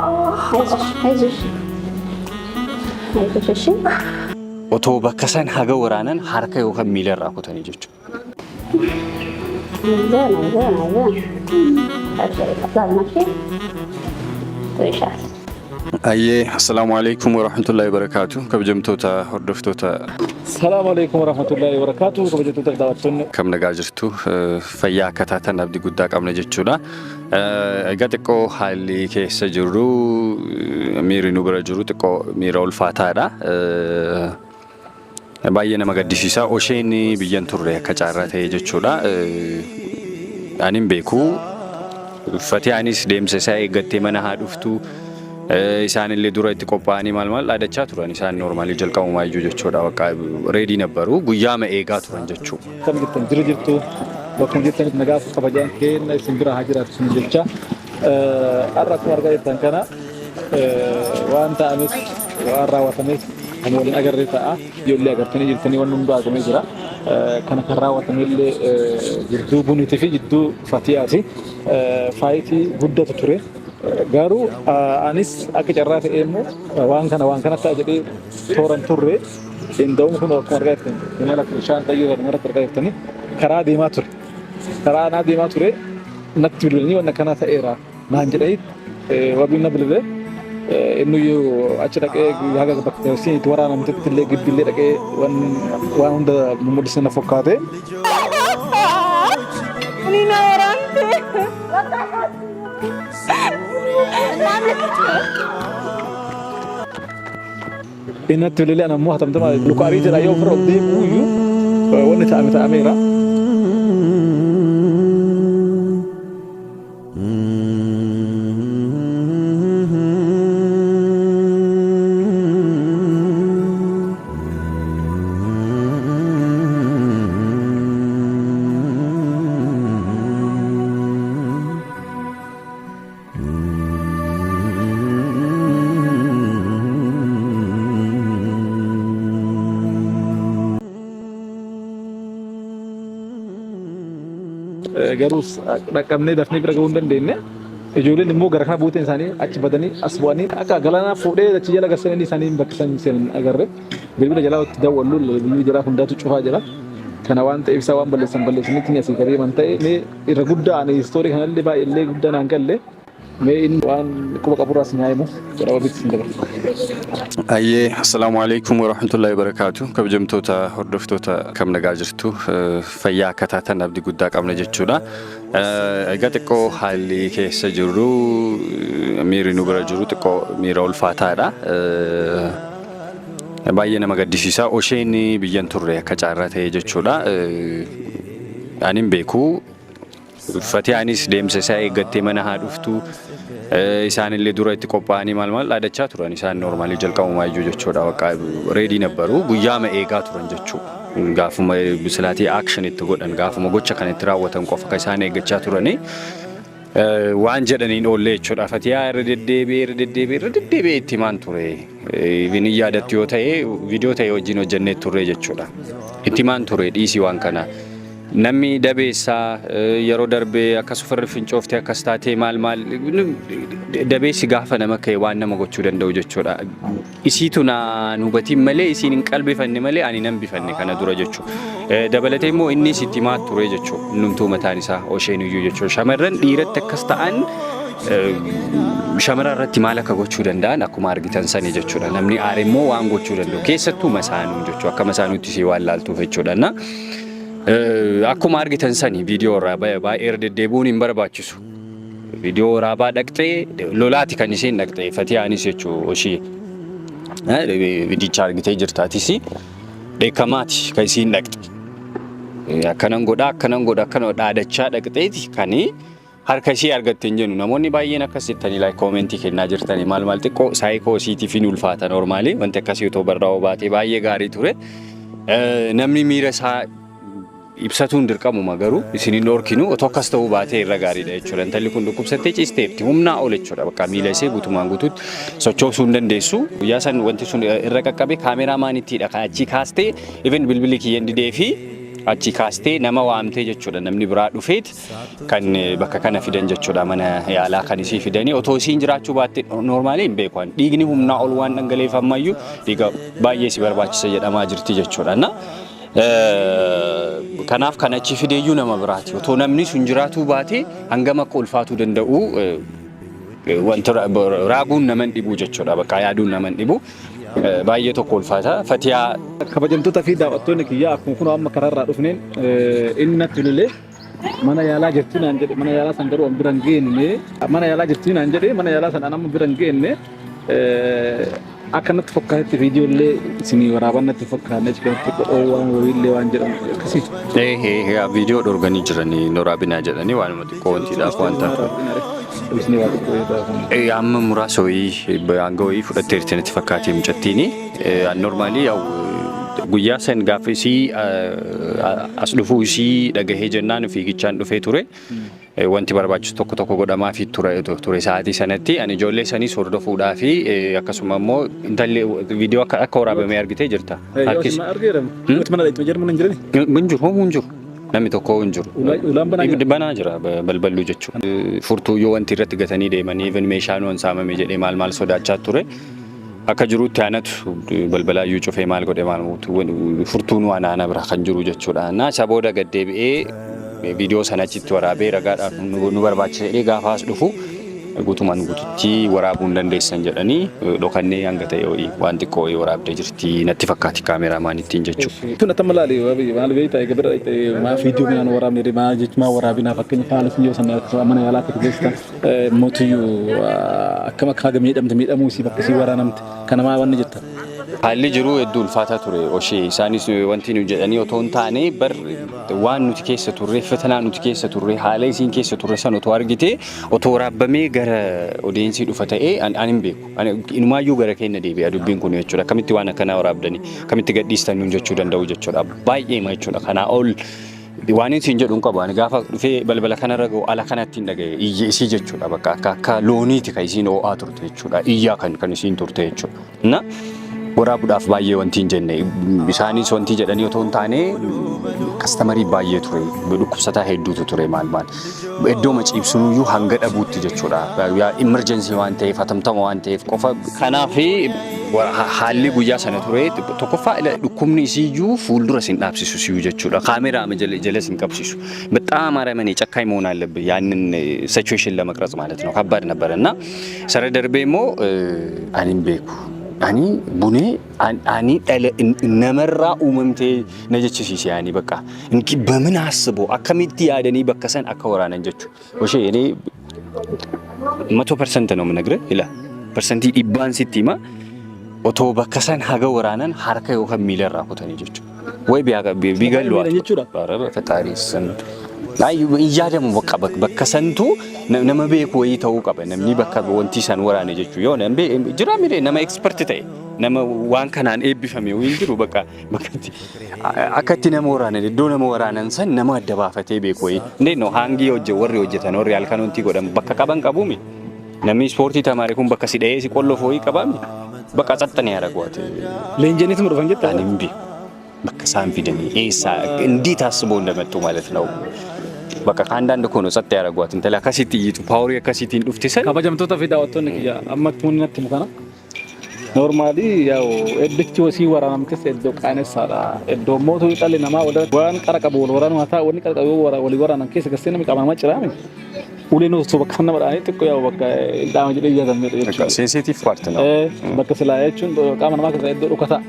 አይዞሽ አይዞሽ አይዞሽ እሺ። Otoo bakka san haga waraanan harka yookaan miila irraa kutanii jechuudha. አይዞን አይዞን አይዞን። አብሽሪ፣ ቀላል ነው። እሺ ጥሩ ይሻላል። Ayyee, assalaamu alaikum warahmatullahi wabarakaatu, kabajamtoota hordoftoota. Salaamu alaikum warahmatullahi wabarakatuh. Kabajamtoota daawwattoonni. Kam nagaa jirtu, fayyaa akka taatan abdii guddaa qabna jechuudha. Egaa xiqqoo haalli keessa jirru, miirri nu bira jiru xiqqoo miira ulfaataadha. Baay'ee nama gaddisiisa. Osheen biyyan turre akka caarraa ta'e jechuudha. Ani hin beeku. Fatiyaanis deemsa isaa eeggattee mana haa dhuftu. Isaanillee dura itti qophaa'anii maal maal dhaadachaa turan. Isaan normally jalqabumaa iyyuu jechuudha. Bakka ready nabbaru guyyaama eegaa turan jechuudha. Akkam jirtan, jira jirtu? Bakkuma jirtanitti nagaa fi kabajaan keenya isin bira haa jiraatu isin jecha. Har'a akkuma argaa jirtan kana waan ta'ames waan raawwatames kan waliin agarre ta'a. Ijoollee agartanii jirtanii, waan hundaa argamee jira. Kana kan raawwatamellee jidduu Buniitii fi jidduu Fatiyaati. Fight guddatu ture. Garuu anis akka carraa ta'ee immoo waan kana waan kana ta'a jedhee tooran turre. Inda'uun kun akkuma argaa jirtan imala bishaan xayyoo irratti argaa jirtanii karaa deemaa ture. Karaa anaa deemaa ture natti bilbilanii waan akkanaa ta'eera naan jedhanii wabiin na bilbilee, innuyyuu achi dhaqee haga bakka isiin itti waraanamtetti illee gibbiillee dhaqee waan hunda mul'isee na fakkaate. Ni na waraante. Inni natti bilbilee, ana immoo hatamtama luka ariitiidha yoo ofirra of deebi'u iyyuu wanni ta'ame ta'ameera. Garuu dhaqqabnee dafnee bira gahuu hin dandeenye. Ijoolleen immoo gara kana buuteen isaanii achi badanii as bu'anii akka galaanaa fuudhee achi jala garsanii isaanii bakka isaan seenan agarre. Bilbila jalaa itti dawwallu bilbilli jalaa hundaatu cufaa jira. Kana waan ta'eef isaa waan balleessan balleessanitti ni asii qabeeman ta'e mee irra guddaa ani story kanallee baay'eellee guddaa naan galle, mee inni waan quba qaburraas ni haa himu, gara wabiitti sin dabarsa. Ayyee, assalaamu alaikum warahmatullahi wabarakaatu, kabajamtoota hordoftoota, kam nagaa jirtu, fayyaa akka taatan abdii guddaa qabna jechuudha. Egaa xiqqoo haalli keessa jirru, miirri nu bira jiru xiqqoo miira ulfaataadha. Baay'ee nama gaddisiisa. Osheen biyyan turre akka caarraa ta'e jechuudha. Ani hin beeku. Fatiyaanis deemsa isaa eeggattee mana haa dhuftu. Isaanillee dura itti qophaa'anii maal maal dhaadachaa turan. Isaan normally jalqabumaa iyyuu jechuudha. Bakka ready nabbaru guyyaama eegaa turan jechuudha. Gaafuma silaatii action itti godhan, gaafuma gocha kan itti raawwatan qofa kan isaan eeggachaa turanii. Waan jedhaniin oollee jechuudha. Fatiyaa irra deddeebi'ee, irra deddeebi'ee, irra deddeebi'ee itti himaan ture. Inni yaadattu yoo ta'e viidiyoo ta'e wajjin hojjennee turre jechuudha. Itti himaan ture, dhiisii waan kana. Namni dabeessaa yeroo darbee akkas ofirra fincoofte, akkas taatee, maal maal, dabeessi gaafa nama ka'e waan nama gochuu danda'u jechuudha. Isiitu naan hubatiin malee, isiin hin qalbifanne malee, ani nan bifanne kana dura jechuudha. Dabalatee immoo innis itti himaa ture jechuudha. Innumtuu mataan isaa osheen iyyuu jechuudha. Shamarran dhiiratti akkas ta'an shamarran irratti maal akka gochuu danda'an akkuma argitan sani jechuudha. Namni aare immoo waan gochuu danda'u keessattuu masaanuu jechuudha. Akka masaanuutti isii waan laaltuuf jechuudha. Akkuma argitan sani viidiyoo irraa baay'ee irra deddeebi'uun hin barbaachisu. Viidiyoo waraabaa dhaqxee lolaati kan isheen dhaqxee Fatiyaanis jechuu ishee. Viidicha argitee jirtaatis, dheekkamaati kan isiin dhaqxe. Akkanan godha, akkanan godha, akkana dhaadachaa dhaqxeeti kan harka ishee argatte hin jennu. Namoonni baay'een akkas jettanii like comment kennaa jirtanii maal maal, xiqqoo saayikoo isiitiif hin ulfaata normally, wanti akkasii otoo barraa'uu baatee baay'ee gaarii ture. Namni miira isaa ibsatuun dirqamuma, garuu isin hin dhorkinu, otoo akkas ta'uu baatee irra gaariidha jechuudha. Intalli kun dhukkubsattee ciisteerti, humnaa ol jechuudha. Bakka miila ishee guutumaan guutuutti sochoosuu hin dandeessu. Guyyaa san wanti sun irra qaqqabe kaameeraa maanittiidha kan achii kaastee, even bilbilli kiyyan didee fi Achi kaastee nama waamtee jechuudha. Namni biraa dhufeet kan bakka kana fidan jechuudha. Mana yaalaa kan isii fidanii otoo isiin jiraachuu baatte normally hin beeku. Dhiigni humnaa ol waan dhangala'eef ammayyuu dhiiga baay'ee si barbaachisa jedhamaa jirti jechuudha. Na kanaaf kan achi fideeyyuu nama biraati. Otoo namni sun jiraatuu baate hangam akka ulfaatuu danda'u wanta raaguun nama hin dhibu jechuudha. Bakka yaaduun nama hin dhibu. Baay'ee tokko ulfaata. Fatiyaa. Kabajamtoota fi daawwattoonni kiyyaa, akkuma kun amma karaarraa dhufneen inni natti lolee mana yaalaa jirti naan jedhe. Mana yaalaa san garuu an bira hin geenne. Mana yaalaa jirti naan jedhe, mana yaalaa san an amma bira hin geenne. Akka natti fakkaatetti viidiyoo illee isinii waraaban natti fakkaanne, achi kanatti waan wayiillee waan jedhamu akkasii. Viidiyoo dhorganii jiranii noraabinaa jedhanii waanuma xiqqoo wantiidhaaf waan taatu. Isinii waa xiqqoo yoo ta'an. Amma muraasa wayii hanga wayii fudhatteerti natti fakkaate mucattiini. Normally guyyaa san gaafa isii as dhufuu isii dhagahee jennaan fiigichaan dhufee ture. Wanti barbaachisu tokko tokko godhamaa fi ture sa'aatii sanatti. Ani ijoollee saniis hordofuudhaa fi akkasuma immoo intalli viidiyoo akka waraabamee argitee jirta. Harkis. Argeera. Mana itti jedhamu hin jirani. Hin jiru, homuu hin jiru. Namni tokko hin jiru. Ulaan banaa jira. Banaa jira balballu jechuudha. Furtuu yoo wanti irratti gatanii deemanii, even meeshaan waan saamame jedhee maal maal sodaachaa ture. Akka jirutti anatu balbalaayyuu cufee maal godhe maal furtuun waan ana bira kan jiru jechuudha. Na isa booda gad deebi'ee viidiyoo sana achitti waraabee ragaadhaaf nu barbaachisa jedhee gaafa as dhufu guutumaan guututti waraabuu hin dandeessan jedhanii dhokannee hanga ta'e wayii waan xiqqoo wayii waraabdee jirti natti fakkaati kaameramaan ittiin jechuudha. Tun atama laali maal beektaa, egaa bira maa viidiyoo minaan waraabne, maa jechuun maa waraabinaa, fakkeenya haala sun yoo sana mana yaalaa akka geessitan mootiyyuu akkam akka haga miidhamte, miidhamuu isii, bakka isii waraanamte kana maa wanni jetta? Haalli jiruu hedduu ulfaataa ture oshee. Isaanis wanti nu jedhanii otoo hin taane bar waan nuti keessa turre, fatanaa nuti keessa turre, haala isiin keessa turre san otoo argite, otoo waraabamee gara audience dhufa ta'ee ani hin beeku. Inumaayyuu gara keenya deebi'a dubbiin kun jechuudha. Akkamitti waan akkanaa waraabdanii, akkamitti gadhiistan nuun jechuu danda'u jechuudha. Baay'eema jechuudha. Kanaa ol waan inni siin jedhu hin qabu. Ani gaafa dhufee balbala kanarra ga'u ala kanatti hin dhagaye iyya isii jechuudha. Bakka akka looniiti kan isiin ho'aa turte jechuudha. Iyyaa kan isiin turte jechuudha. Na waraabuudhaaf baay'ee wanti hin jenne, isaanis wanti jedhanii otoo hin taane customer baay'ee ture, dhukkubsataa hedduutu ture, maal maal iddoo maciibsunuyyuu hanga dhabuutti jechuudha. Emergency waan ta'eef, hatamtama waan ta'eef qofa. Kanaaf haalli guyyaa sana ture, tokkoffaa dhukkubni isiiyyuu fuuldura sin dhaabsisu siyyuu jechuudha. Kaameraa jala sin qabsiisu. በጣም አረመኔ ጨካኝ መሆን አለብህ ያንን situation ለመቅረጽ ማለት ነው። ከባድ ነበር። እና ሰረ ደርቤ immoo ani hin beeku. Ani bunee ani dhala namarraa uumamtee na jechisiise ani bakka በምን አስቦ akkamitti yaadanii bakka san akka waraanan jechuudha. Oshee, እኔ 100% ነው የምነግርህ ይላል percent 100n sitti hima, otoo bakka san haga waraanan harka yookaan miila irraa kutanii jechuudha. ወይ ቢገሉ jechuudha. ፈጣሪ ስም እያደሙ በቃ bakka santu nama beeku wayii ta'uu qaba, namni bakka wanti san waraane jechuu yoo jira mire nama expert ta'e, nama waan kanaan eebbifame wayii jiru, bakka bakkatti akkatti nama waraanan, iddoo nama waraanan san nama adda baafatee beeku wayii እንዴት ነው hangi hojje warri hojjetan, warri halkan wanti godhan bakka qaban qabuumi. Namni ispoortii tamaare kun bakka si dha'ee si qollofu wayii qabaami, bakka ጸጥ ነው ያደረጓት። Leenjaniitu dhufan jetta? Ani hin beeku bakka isaan fidanii eessaa እንዴት አስበው እንደመጡ ማለት ነው። በቃ ከአንዳንድ እኮ ነው ጸጥ ያደረጓት። intala akkasitti iyyitu power akkasiitiin dhufte san. Kabajamtoota fi daawwattoonni kiyya, amma akkuma natti himu kana normally yaa'u iddichi wasii waraanamtes iddoo qaanessaadha. Iddoo mootuu dhalli namaa waan qara qabu wal waraanu haa ta'u, wanni qara qabu walii waraanan keessa gassee namni qaama namaa ciraame uleen osoo bakka sana dhaanii xiqqoo yaa'u bakka dhaama jedhee ijaatamedha jechuudha. Sensitive part ነው። Bakka silaa jechuun qaama namaa keessa iddoo dhokataa.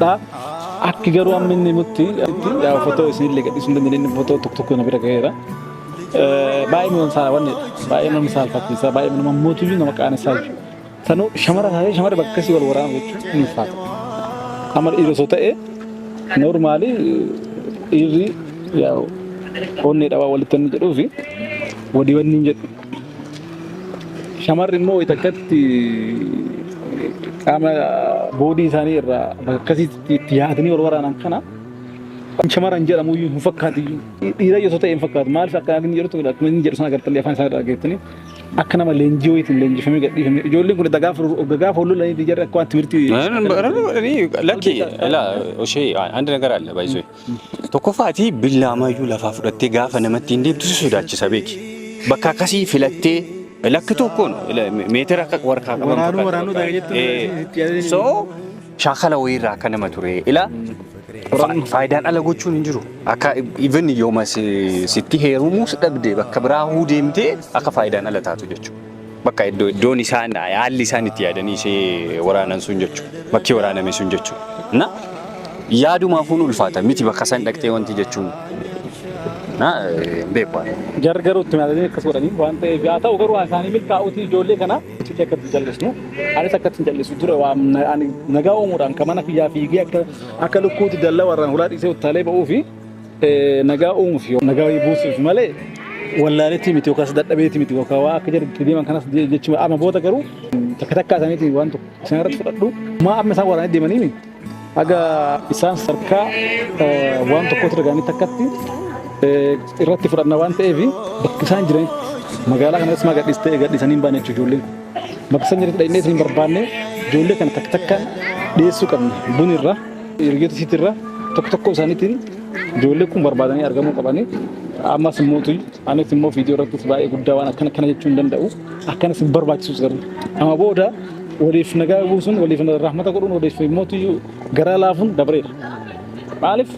Dha. Akki garuu amma inni nutti yaa footoo isinillee gadhiisuu hin dandeenye, footoo tokko tokko na bira gaheera. Baay'ee nama wanni baay'ee nama saalfachiisa, baay'ee nama mootuyyuu nama qaanessaa jechuudha. Sanuu shamara taatee shamara bakka akkasii wal waraanu jechuun ni ulfaata. Amma dhiira osoo ta'e normally dhiirri yaa'u onnee dhabaa walitti inni jedhuu fi walii wanni hin jedhu. Shamarri immoo wayita akkatti qaama body isaanii irraa bakka akkasiitti itti yaadanii wal waraanan kana shamaran jedhamu iyyuu hin fakkaatu iyyuu. Dhiira osoo ta'e hin fakkaatu. Maaliif akka inni jedhutu akkuma inni jedhu sana agartanii afaan isaa irraa dhageettanii Akka nama leenjii wayiitiin leenjifamee gadhiifame. Ijoolleen kun gaafa gaafa wal lolanii jarri akka waan timirtii. Lakki ilaa ishee አንድ ነገር አለ ባይዞ tokkoffaati billaamayyuu lafaa fudhattee gaafa namatti hin deemtu si sodaachisa beeki. Bakka akkasii filattee lakki tokkoon meetira akka warqaa qaban. Waraanuu waraanuu ta'a jettu. So shaakala wayiirraa akka nama ture ilaa faayidaan ala gochuun hin jiru. Akka even yooma sitti heerumuus dhabde bakka biraa huu deemtee akka faayidaan ala taatu jechuudha. Bakka iddoo iddoon isaan haalli isaan itti yaadanii ishee waraanan sun jechuudha. Bakki waraaname sun jechuudha. Na yaadumaafuu ulfaata miti bakka san dhaqxee wanti jechuun. Na hin beeku. Jarri garuu itti yaadanii akkas godhanii waan ta'eef haa ta'u garuu isaanii milkaa'uutii ijoollee kana itti akkatti jallisnu anis akkatti hin jallisu dura waan ani nagaa uumuudhaan kan mana kiyyaa fiigee akka akka lukkuutti dallaa warraan hulaa dhiisee uttaalee ba'uu fi nagaa uumuuf nagaa buusuuf malee wallaaleetti miti yookaas dadhabeetti miti yookaan waa akka jedhu itti deeman kanas jechuudha. Amma booda garuu takka takkaa isaaniitiin waan tokko isaan irratti fudhadhu maa amma isaan waraanee deemanii haga isaan sarkaa waan tokkotti dhaga'anii takkatti irratti fudhanna waan ta'eef bakka isaan jiranitti magaalaa kanas maa gadhiistee gadhiisanii hin baane jechuudha ijoolleen kun. Bakka isaan jiranitti dhaqnee hin barbaanne ijoollee kana takka takkaan dhiyeessuu qabna. Bunirra, hiriyoota isiitirra tokko tokko isaaniitiin ijoollee kun barbaadanii argamuu qabanii. Ammas immoo anis immoo viidiyoo irrattis baay'ee guddaa waan akkana kana jechuu hin danda'u. Akkanas hin barbaachisus garuu. Amma booda waliif nagaa buusuun, waliif rahmata godhuun, waliif immoo garaa laafuun dabreera. Maaliif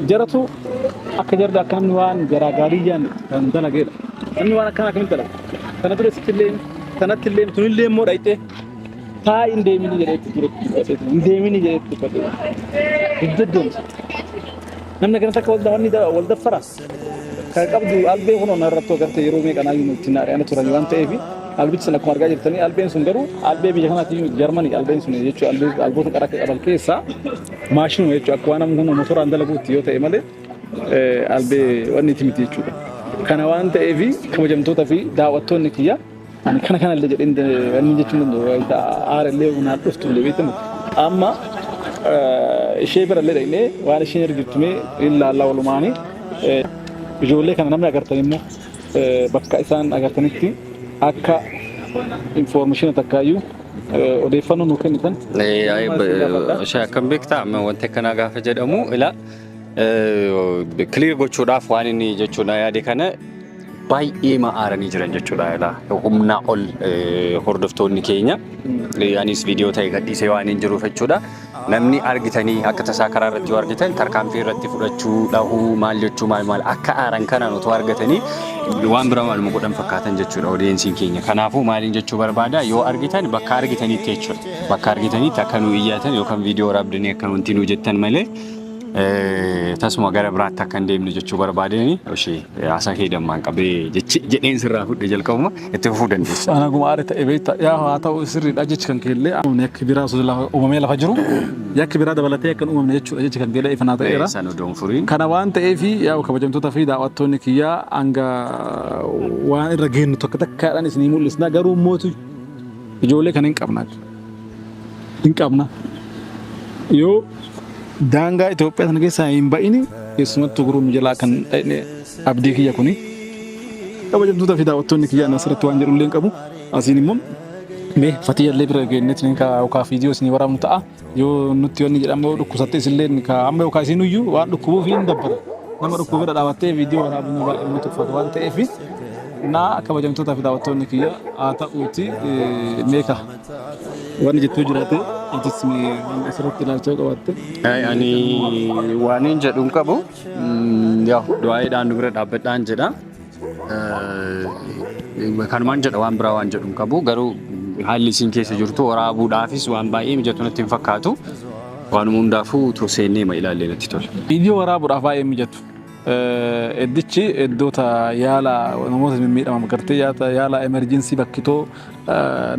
jaratu akka jarri akka namni waan garaa gaarii jaan kan dalageedha. Namni waan akkana akkamitti dalaga? Kana dura sitti illee sanatti illee tunillee immoo dhayxee taa'i hin deemini jedhee itti ture hin deemini jedhee itti dubbate. Dugda deemsa. Namni akkanatti akka wal daffara. Kan qabdu albee kun irratti agartee yeroo meeqa naayyuu nutti naari'ana turan waan ta'eef albichi sun akkuma argaa jirtanii albeen sun garuu albee biyya kanaatti Jarmanii albeen sun jechuudha albee alboota qara qaban keessaa maashinuma jechuudha akka waan namni kun motoraan dalaguutti yoo ta'e malee albee wanni itti miti jechuudha. Kana waan ta'eef kabajamtoota fi daawwattoonni kiyya ani kana kanallee jedheen wanni jechuun danda'u aara illee naan dhuftu illee beektamu. Amma ishee birallee dhaqnee waan isheen ergiftumee ilaallaa walumaanii ijoollee kana namni agartan immoo bakka isaan agartanitti akka information takkaayyuu odeeffannoo nuu kennitan. Ishee akkam beektaa amma wanti akkanaa gaafa jedhamu ilaa clear gochuudhaaf waan inni jechuudha yaade kana baay'ee ma'aaranii jiran jechuudha ilaa humnaa ol hordoftoonni keenya anis viidiyoo ta'e gadhiisee waan hin jiruuf jechuudha. Namni argitanii akka tasaa karaa irratti yoo argitan tarkaanfii irratti fudhachuu dhahuu maal jechuu maal maal akka aaran kanaan otoo argatanii waan bira maaluma godhan fakkaatan jechuudha audienceiin keenya. Kanaafuu maaliin jechuu barbaada yoo argitan bakka argitanitti jechuudha. Bakka argitanitti akka nu iyyaatan yookaan viidiyoo waraabdanii akka wanti nu jettan malee tasuma gara biraatti akka hin deemne jechuu barbaadeni ishee haasaa kee dammaan qabee jedheen sirraa fudhe jalqabuma itti fufuu dandeessa. Anaguma aare ta'e beekta yaa haa ta'u sirriidha jechi kan keellee yakki biraa osoo lafa uumamee lafa jiru yakki biraa dabalatee akka hin uumamne jechuudha jechi kan keellee ifanaa ta'eera. San odoon furiin. Kana waan ta'eef yaa kabajamtoota fi daawwattoonni kiyyaa hanga waan irra geenyu tokko takkaadhaan isinii mul'isna garuu mootu ijoollee kana hin qabna. Hin qabna. Yoo daangaa Itoophiyaa sana keessaa hin ba'ini keessumattuu guruu jalaa kan dhaqne abdii kiyya kuni. Kabajamtoota fi daawwattoonni kiyyaa asirratti waan jedhu illee hin qabu. Asiin immoo mee Fatiyyallee bira geenyetti ka yookaan viidiyoo isinii waraabnu ta'a. Yoo nutti wanni jedhamu dhukkubsattee isillee ka amma yookaan isin iyyuu waan dhukkubuuf hin dabbara. Nama dhukkubu bira dhaabattee viidiyoo waraabuun baay'ee namatti ulfaata waan ta'eef naa kabajamtoota fi daawwattoonni kiyya haa ta'uuti meeqa wanni jettuu jiraate atis waan asirratti ilaalcha qabaatte. Ani waan hin jedhu hin qabu. Yaa du'aayiidhaan nu bira dhaabbadhaan jedha. Kanumaan jedha waan biraa waan jedhu hin qabu. Garuu haalli isin keessa jirtu waraabuudhaafis waan baay'ee mijatu natti hin fakkaatu. Waanuma hundaafuu utuu seennee ma ilaallee natti tola. Viidiyoo waraabuudhaaf baay'ee mijatu. Iddichi iddoota yaala namoota mimmiidhaman gartee yaala emergency bakkitoo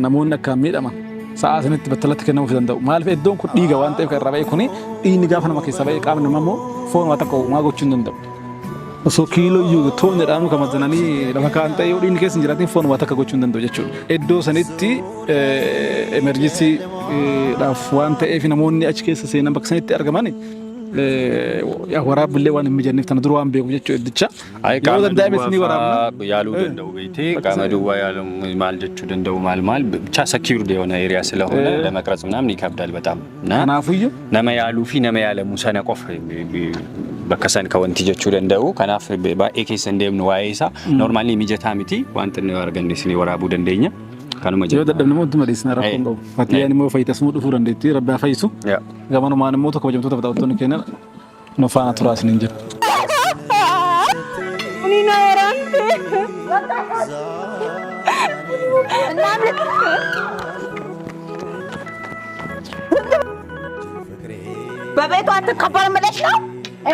namoonni akka miidhaman sa'aa sanitti battalatti kennamuuf danda'u. Maaliif iddoon kun dhiiga waan ta'eef kan irraa ba'e kuni dhiigni gaafa nama keessaa ba'e qaamni namaa immoo foon waa takka uumaa gochuu hin danda'u. Osoo kiiloo iyyuu toon jedhamu kan mazananii lafa kaan ta'e yoo dhiigni keessa hin jiraatin foon waa takka gochuu hin danda'u jechuudha. Iddoo sanitti emergency dhaaf waan ta'eef namoonni achi keessa seenan bakka sanitti argaman Waraabbillee waan hin mijanneef tana dura waan beeku jechuudha iddicha. Ay, Yoo qaama danda'ame isinii duwwaa waraabna. faa yaaluu danda'u beektee qaama duwwaa yaaluu maal jechuu danda'u maal maal ብቻ secured የሆነ area ስለሆነ ለመቅረጽ ምናምን ይከብዳል በጣም እና Kanaafuyyuu nama yaaluu fi nama yaalamu sana qofa bakka san ka wanti jechuu danda'u. Kanaaf baay'ee keessa hin deemnu waa'ee isaa. Normally mijataa miti, waan xinnoo arganne isinii waraabuu dandeenya. Kanuma yoo dadhabne immoo ittuma dhiisna, rakkoo hin qabu. Fatiyyaan immoo fayyisuu dhufuu dandeetti, Rabbi haa fayyisu. Gamanumaan immoo tokko kabajamtoota daawwattoonni keenya nu faana turaa isiniin jedhu. Ani na waraante. በቤቷ አትከበርም ብለሽ ነው?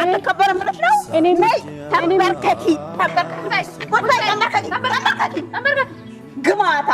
አትከበርም ብለሽ ነው? ነይ ተንበርከኪ፣ ተንበርከኪ፣ ተንበርከኪ፣ ተንበርከኪ፣ ግማታ።